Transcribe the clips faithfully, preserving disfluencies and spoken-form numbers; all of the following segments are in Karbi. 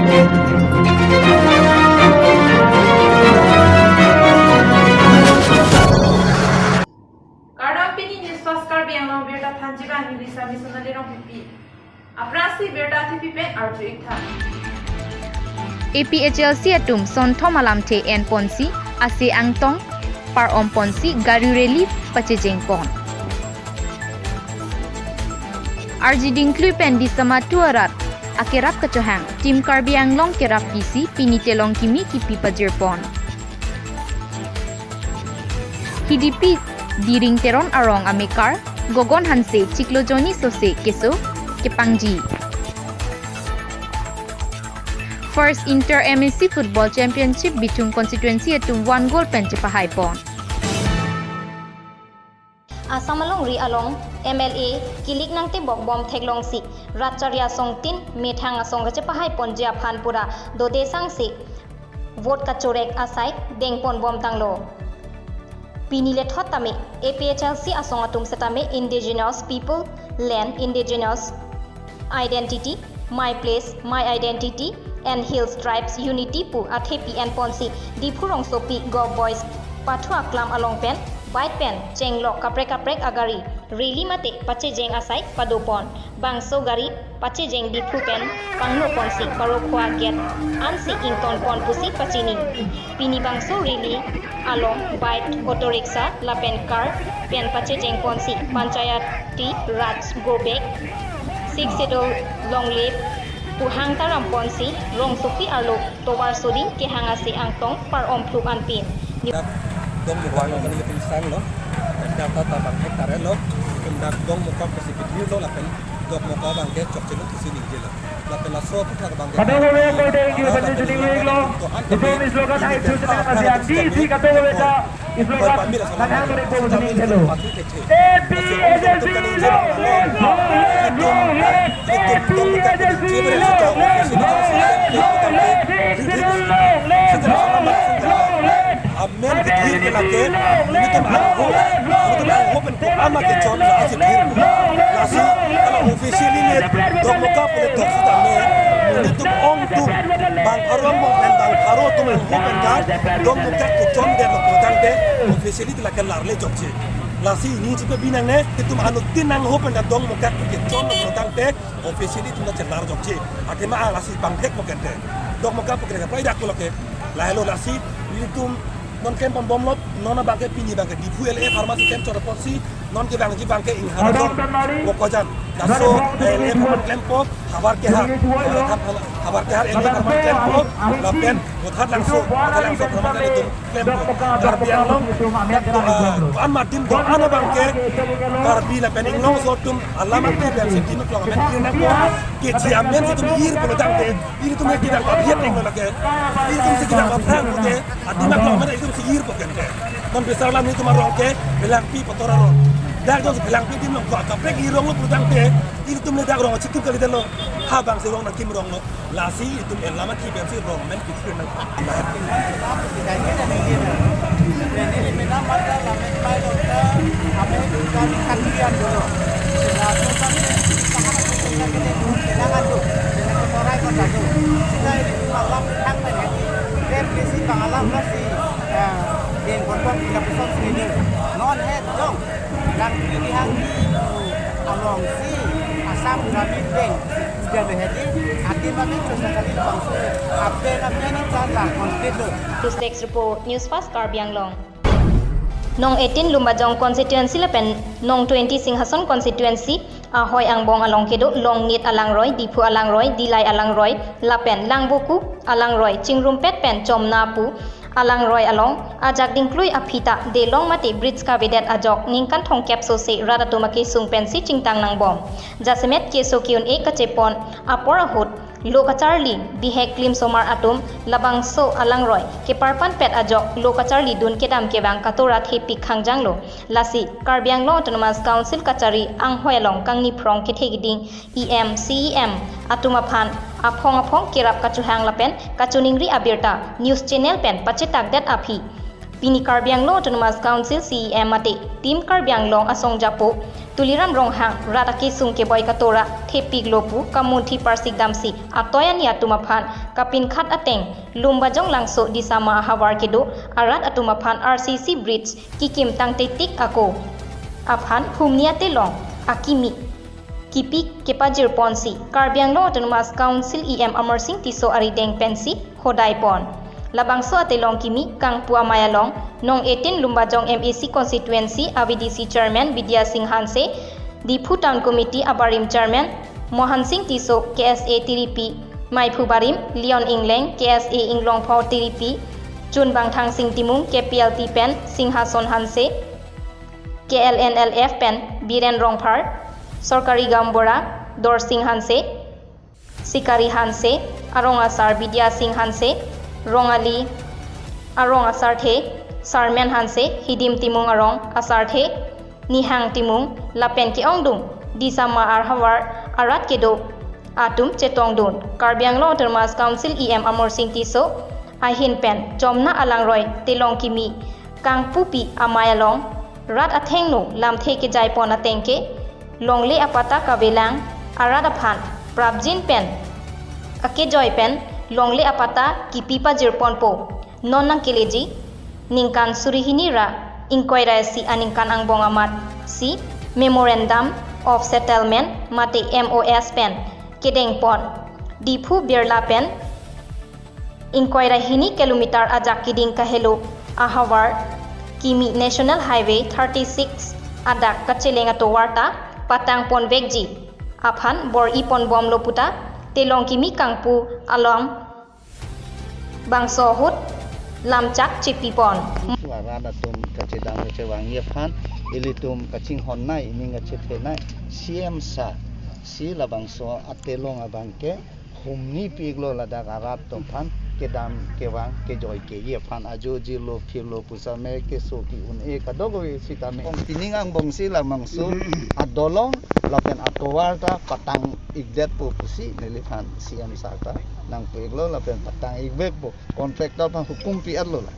Kardom, pini News Fast Karbi Anglong birta thanjiba neli Sami Sonali Rongpipi. Aphrangsi birta athipi pen arju-ik tha. A P H L C atum sonthom alamthe enponsi ase angtong par-omponsi gari rally pachejengpon. Arjiding klui pen Disama two arat akerap kachohang Team Karbi Anglong kerap pisi pini telong kimi kipi pajirpon. Hidipi Diring Teron arong amekar Gogon Hanse chiklo jonni sose keso kepangji. First Inter M A C Football Championship Bithung Constituency atum one goal pen chepahaipon. Assam alongri along M L A kilik nangtebok bom theklongsi rat charli asong tin methang asong kachepahaipon ji aphan pura dode sangse vote kachorek asai dengpon bomtanglo. Pini lethot tame A P H L C asong atum setame Indigenous People Land, Indigenous Identity, My Place, My Identity and Hills Tribes Unity pu athepi enponsi Diphu rongsopi Govt Boys pathu aklam along pen bike pen chenglok kaprek kaprek agari rally mate pachejeng asai padopon. Bangso gari pachejeng Diphu pen pangnoponsi Parokhowa gate ansi ingtonpon pusi pachini. Pini bangso rally along bike, auto rickshaw lapen car pen pachejengponsi Panchayati Raj go back, Sixth Schedule longle pu hang taramponsi rongsopi arlo tovar soding kehang ase angtong par-om phluk anpin. Dak Dongmukak lo kali lepin sang lo. Dak ta ta bang hektar lo. Dak Dongmukak pasi pithir lo lapen Dongmukak bang ke chokche lo kisi ningjelo. Lapen laso puthak bang ke. Kadang lo ko deng yu bani suni wing lo. Itu ni slogan ai itu sedang masih anti si kata lo beta. Slogan kadang lo deng bom suni ningjelo. A P H L C lo, long live, long live, A P H L C, long live, long live, long live, long live. Amen kethir ke lake, nelitum angho, nelitum angho pen ko ama kechon la aji thir. Lasi, ala officially ne Dongmukak pu le thok sitame, nelitum ongdung, bang pharo mo pen bang pharo atum angho pen ta, Dongmukak kechondet lo putangte, officially lake larle jokche. Lasi neli chepabi nangne, itum anuttin angho pen ta Dongmukak kechon lo putangte, officially itum ta chelar jokche. Athema lasi bang thek mo kente. Dongmukak pu kre ka prai dak ko lake. Lahelo lasi, itum non camp pon bomlo, non abang ke pini abang ke Diphu L A pharmacy camp chorponsi, non kevangji abang ke Ingharajong, Bokajan. Laso L A pharmacy camp po, havar kehar, havar kehar L A pharmacy camp po, lapen Vothatlangso, Vothatlangso pharmacy camp po. Karbi Anglong, dak do, ah, an matin do, an abang ke, Karbi lapen Inglongso atum, alam atum, alam si tim klong amen ir nangpo, keji amen si itum ir pulotangte, ilitum ke kedang kabiet ning lake. Ilitum si kedang kaprang pute. Adim aklong mana ilitum si ir poken te. Non besar lam ilitum arong ke Phelangpi Pator arong. Dak jong si Phelangpi adim along ko kaprek ir rong lo putangte. Ilitum le dak rong chikim kalidetlo. Ha bang si rong nangkim rong lo. Lasi ilitum elam aki pensi rong men pikir nang. Non he dong, dang pini hang along si Assam Gramin Bank, dan hedi, atin mami terus kali bangso, ape na pini ta la konfit lo. News Desk Report, News Fast Karbi Anglong. Nong eighteen Lumbajong constituency lapen Nong twenty Singhason constituency ahoi angbong along kedo Longnit alangroi, Diphu alangroi, Dillai alangroi, lapen Langvoku alangroi, chingrumpet pen Chomna pu alangroi along ajak dingklui aphi ta delong mate bridge kavedet ajok ningkan thomkep sose rat atum akesung pensi chingtang nangbom. Jasemet keso ke-un-e kachepon apor ahut lo kacharli bihek klimsomar atum labangso alangroi keparpanpet ajok lo kacharlidun kedam kevang katora thepik hangjanglo. Lasi Karbi Anglong Autonomous Council kachari anghoi along kangni phrong kethe keding E M, C E M atum aphan aphong aphong kerap kachohang lapen kachoningri abirta news channel pen pachetakdet aphi Pini Karbi Anglong Autonomous Council C E M mate Team Karbi Anglong asong japo Tuliram Ronghang rat akesung keboi katora thepiklo pu kamunthi parsikdamsi atoi ani atum aphan kapinkhat ateng Lumbajong Langso Disama ahavar kedo arat atum aphan R C C bridge kikim tangtetik ako aphan humni atelong akimi kipi kepajirponsi Karbi Anglong Autonomous Council E M Amarsing Tisso arideng pensi hodaipon. Labangso atelong kimi kangpu amei along nong eighteen Lumbajong M A C constituency a V D C chairman Bidya Sing Hanse, Diphu Town Committee abarim chairman Mohan Sing Tisso, K S A tiripi meiphu barim Leon Ingleng, K S A Inglongpho tiripi Chunbang Thangsing Timung, K P L T pen Singhason Hanse, K L N L F pen Biren Rongphar, Sorkari Gaon Bura, Dorsing Hanse, Sikari Hanse, arong asar Bidya Sing Hanse, Rongali arong asarthe Sarmen Hanse, Hidim Timung arong asarthe Nihang Timung lapen ke-ongdung Disama ahavar arat kedo atum chetongdun. Karbi Anglong Autonomous Council E M Amarsing Tisso ahin pen chomna alangroi telong kimi kangpupi amei along rat athengno lamthe kejaipon atengke longle apatta kavelang arat aphan prapjin pen akejoi pen longle apatta kipi pajirponpo. Non nangkeleji ningkan suri hini ra ingkoi ra isi aningkan angbong amatsi Memorandum of Settlement mate M O S pen kedengpon Diphu Birla pen ingkoi ra hini kilometer ajak kiding kahelo ahavar kimi National Highway thirty-six adak kacheleng atovar ta patangponvekji aphan bor-iponbomlo puta telong kimi kangpu along bangso ahut lamchak chepipon. Arat atum kachedam kachevangji aphan ilitum kachinghonnei, ining kachethenei C M sir si labangso atelong abangke humni piklo ladak arat atum aphan kedam kevang kejoi keji aphan ajo jirlo phirlo pusitame keso ki-un-e kadokave sitame. Pining angbongsi labangso adolong lapen atovar ta patang-ikdetpo pusi neliphan C M sir ta nangpiklo lapen patang-ikvekpo, contractor aphan hukum pi-etlo la.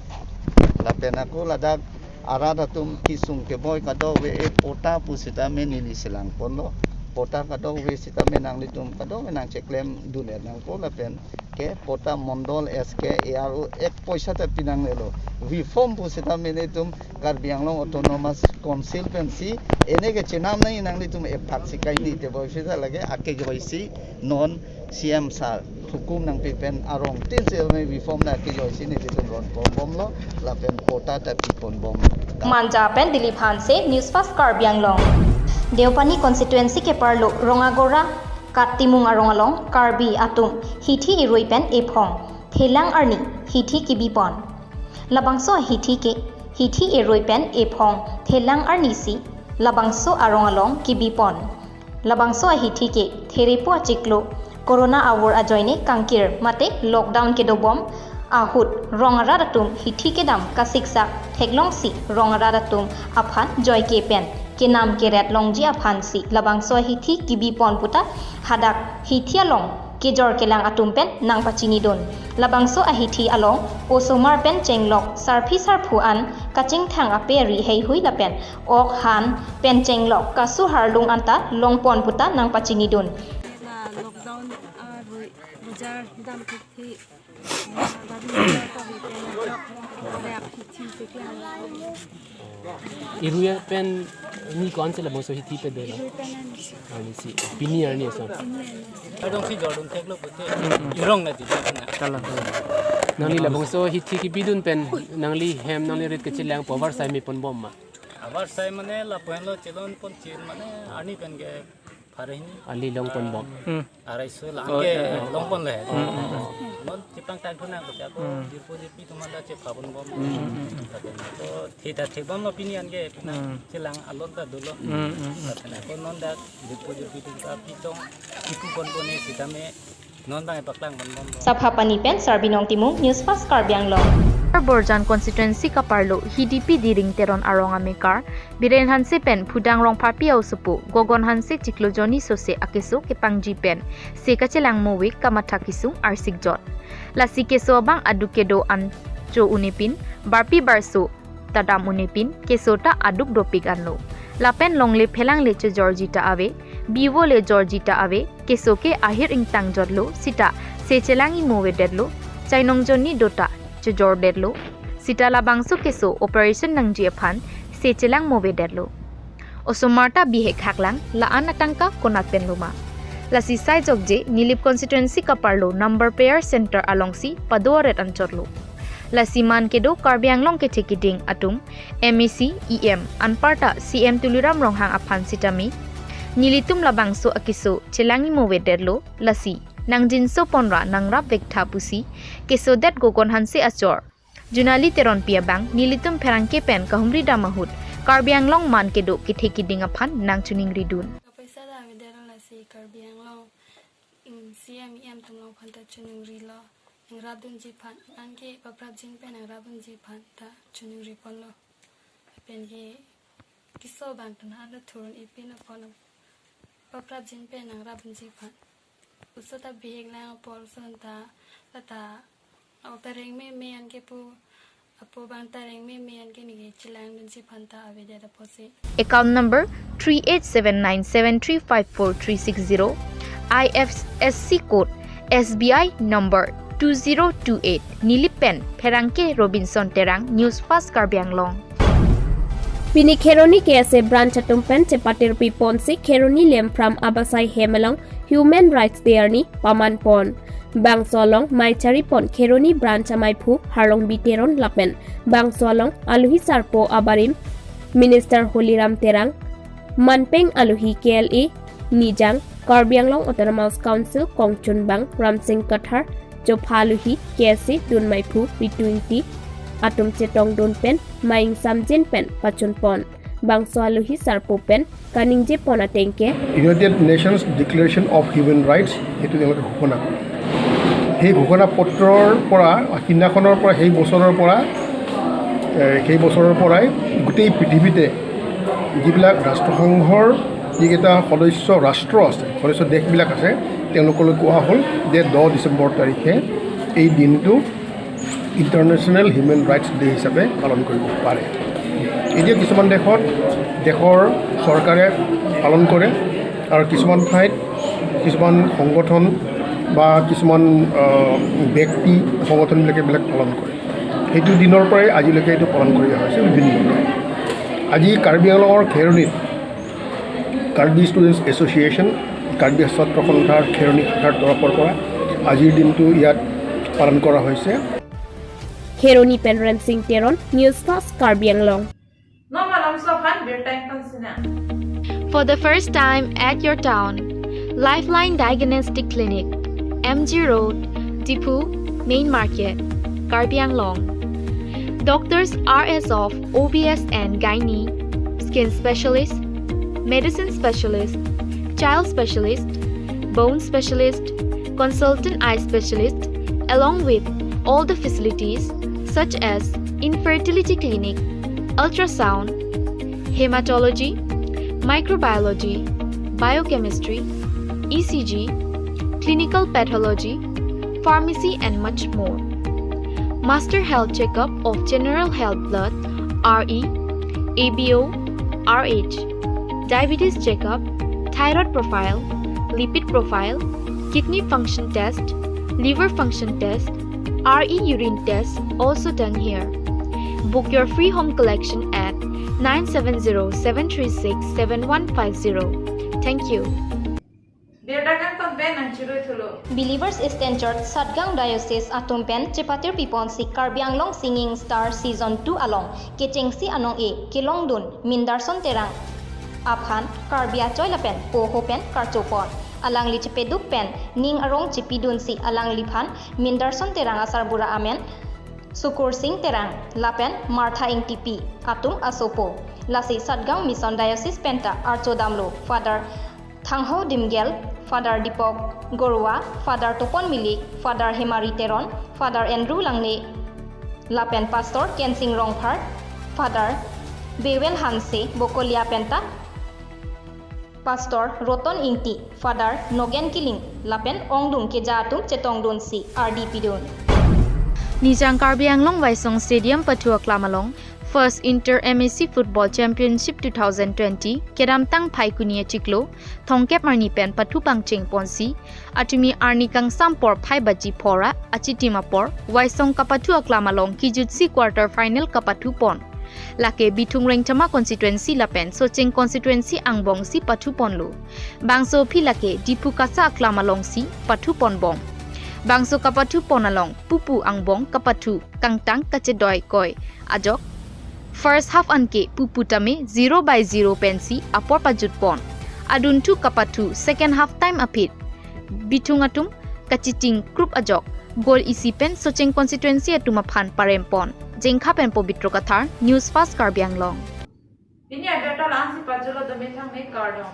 Lapen ako ladak arat atum kesung keboi kadokave e patta pusitame neli chelangponlo. Patta kadokave sitame nanglitum kadokave nangcheklemdun-et nangpo lapen ke patta mondol S K A R O ek poisa ta pinanglelo. Reform pusitame nelitum Karbi Anglong Autonomous Council pensi ene ke chenam nangji nanglitum ephaksi kaini te boi sita lake akejoisi non C M sir hukum nangpi pen arong tin sel me reform na kejoisi nelitum ronponbomlo lapen patta ta piponbom. Manja pen Dilip Hanse, News Fast Karbi Anglong. Deopani constituency keparlo Rongagora Kat Timung arong along Karbi atum hithi erui pen ephong thelang arni hithi kibipon. Labangso hithi ke hithi erui pen ephong thelang arnisi labangso arong along kibipon. Labangso ahithi ke therepo achiklo Corona avur ajoine kangkir mate lockdown kedobom ahut rong arat atum hithi kedam kasiksak theklongsi rong arat atum aphan joike pen kenam keret longji aphansi labangso ahithi kibipon puta hadak hithi along kejor kelang atum pen nangpachinidun. Labangso ahithi along osomar pen chenglok sarpi sarpo an kachingthang ape ari heihui lapen ok han pen chenglok kasu harlung anta longpon puta nangpachinidun. La lockdown arui bajar dam thik thik, gari bajar ta hui pen ajok ore aphithi thik lang. Erui pen ni ko-ansi labangso hithi pedolo? Erui pen ansi. Ansi. Pini arni ason. Pini arni ason. Adong si jordun theklo pute. Erong na di na. Kalang, kalang. Nangli labangso hithi kibidun pen nangli hem nangli rit kachelangpo, avarsai meponbom ma? Avarsai mane lapu-anlo chelongpon chin mane arni pen ke phare hini. Arni longponbom. Hmm. Arai so Oh, langke eh, eh. Longpon le. Hmm, hmm, hmm. Non chepangtang thunang ko ako Hmm. jirpo jirpi atum anta chephaponbom. Hmm, hmm, hmm. Ko thita thebomlo pini anke pina Hmm. chelang alon ta dolo. Hmm, hmm, hmm. Ako non dak jirpo jirpi atum ta pitong ipu ponbom ne sitame non bang epaklang ponbomlo. Saphapani pen Sarbinong Timung, News Fast Karbi Anglong. Borjan constituency kaparlo H D P Diring Teron arong amekar Biren Hanse pen Phudang Rongpharpi a-osopo Gogon Hanse chiklo jonni sose akeso kepangji pen se kachelang movik kamatha kesung arsik jot. Lasi keso abang aduk kedo an cho un-epin, barpi barso ta dam un-epin, keso ta aduk dopik anlo. Lapen longle phelangle chojorji ta ave, bivo le jorji ta ave, keso ke ahir ingtang jotlo, sita se chelang-imo avedetlo, chainong jonni do ta chojordetlo, sita labangso keso operation nangji aphan se chelang-mo avedetlo. Osomar ta bihek haklang, la-an atangka konat penlo ma. Lasi saijokje Nilip constituency kaparlo number pair center alongsi pado aret anchotlo. Lasi man kedo Karbi Anglong kethe kiding atum, M A C, E M, anparta C M Tuliram Ronghang aphan sitame, nelitum labangso akeso chelang-imo avedetlo, lasi nangjinso ponra nangrap vektha pusi, kesodet Gogon Hanse achor Junali Teronpi abang, nelitum pherangke pen kahumri dam ahut, Karbi Anglong man kedo kethe kiding aphan nangchiningridun. Kapaisa ta avedetlo, lasi Karbi Anglong, mm, C M E M atum along aphan ta chiningrilo, nangrapdunji aphan, anke paprapjin pen nangrapdunji aphan ta chiningri ponlo. Penke keso abang tuna ada thurun ipin apon paprapjin pen nangrapdunji aphan. Oso ta bihek lang apor son ta, lata, o ta rengme me anke pu, apo abang ta rengme me anke neke chelangdunji aphan ta avedet apotsi. Account number three eight seven nine seven three five four three six zero, I F S C code S B I number two zero two eight. Nilip pen pherangke Robinson Terang, News Fast Karbi Anglong. Pini Kheroni K S A branch atum pen chepatirpi ponsi Kheroni Lemphram Abasai hem along Human Rights Day arni paman pon. Bangso along mei chari pon Kheroni branch amaiphu Harlongbi Teron lapen bangso along aluhi sarpo abarim Minister Holiram Terang, manpeng aluhi K L A Nijang, Karbi Anglong Autonomous Council kongchunbang Ramsing Kathar, chopha aluhi K S A dunmeiphu Ritu Ingti atum chetongdun pen mei ingsamjin pen pachun pon. Bangso aluhi sarpo pen kaningje pon ateng ke, United Nations Declaration of Human Rights, সেইটো তেওঁলোকে ঘোষণা কৰে। সেই ঘোষণা পত্ৰৰ পৰা, সিদিনাখনৰ পৰা, সেই বছৰৰ পৰা, এ, সেই বছৰৰ পৰাই গোটেই পৃথিৱীতে যিবিলাক ৰাষ্ট্ৰসংঘৰ যিকেইটা সদস্য ৰাষ্ট্ৰ আছে, সদস্য দেশবিলাক আছে, তেওঁলোকলৈ কোৱা হ'ল যে দহ ডিচেম্বৰ তাৰিখে এই দিনটো ইণ্টাৰনেশ্যনেল হিউমেন ৰাইটছ ডে হিচাপে পালন কৰিব পাৰে। এতিয়া কিছুমান দেশত দেশৰ চৰকাৰে পালন কৰে আৰু কিছুমান ঠাইত কিছুমান সংগঠন বা কিছুমান, আহ, ব্যক্তি সংগঠনবিলাকে এইবিলাক পালন কৰে। সেইটো দিনৰ পৰাই আজিলৈকে এইটো পালন কৰি অহা হৈছে বিভিন্ন ধৰণে। আজি কাৰ্বি আংলঙৰ খেৰণিত কাৰ্বি ষ্টুডেণ্টছ এছ'চিয়েশ্যন, কাৰ্বি ছাত্ৰ সন্থাৰ খেৰণি শাখাৰ তৰফৰ পৰা আজিৰ দিনটো ইয়াত পালন কৰা হৈছে। Kheroni pen Ramsing Teron, News Fast Karbi Anglong. Non malomso aphan birta ingtang sinang. For the first time at your town, Lifeline Diagnostic Clinic, M G Road, Diphu, Main Market, Karbi Anglong. Doctors are as of O B S and Gynae, skin specialist, medicine specialist, child specialist, bone specialist, consultant eye specialist, along with all the facilities such as infertility clinic, ultrasound, hematology, microbiology, biochemistry, E C G, clinical pathology, pharmacy and much more. Master health checkup of general health blood, R E, A B O, R H, diabetes checkup, thyroid profile, lipid profile, kidney function test, liver function test, R E urine test also done here. Book your free home collection at nine seven zero seven three six seven one five zero. Thank you. Birta kangton pen nangchirui thulo. Believers Eastern Church Satgaon Diocese atum pen chepatirpi ponsi Karbi Anglong Singing Star Season two along kechengsi anong-e kelongdun Mindarson Terang aphan Karbi achoi lapen poho pen karcho pon. Alangli chepaduk pen ning arong chepidunsi alangliphan Mindarson Terang asarbura amen Sukur Sing Terang lapen Martha Ingtipi atum asopo. Lasi Satgaon Mission Diocese penta archodamlo Father Thangho Dimgel, Father Deepak Gorua, Father Topon Milik, Father Hemari Teron, Father Andrew Langne, lapen Pastor Kensing Rongphar, Father Bewel Hanse, Bokolia penta Pastor Roton Ingti, Father Nogen Kiling, lapen ongdung keja atum chetongdunsi ardi pidun. Nijang Karbi Anglong Waisong Stadium pathu aklam along First Inter M A C Football Championship two thousand twenty kedamtang Phaikuni achiklo thomkep arni pen pathu pangcheng ponsi, artumi arni kangsam apor phai baji phora achitim apor Waisong kapathu aklam along kejutsi quarter final kapathu pon. Lake Bithung Rengthama constituency lapen Socheng constituency angbong si pathu ponlo. Bangso aphi lake Diphu Kasa aklam along si pathu pon bom. Bangso kapathu pon along pupu angbong kapathu kangtang kachedoi koi ajok. First half anke pupu tame zero by zero pensi apor pajut pon. Adunthu kapathu second half time aphi Bithung atum kachiting krup ajok goal isi pen Socheng constituency atum aphan parem pon. Jengkha pen Pobitro Kathar, News Fast Karbi Anglong. Pini abirta la-ansi pajutlo, dome thangne, kardom.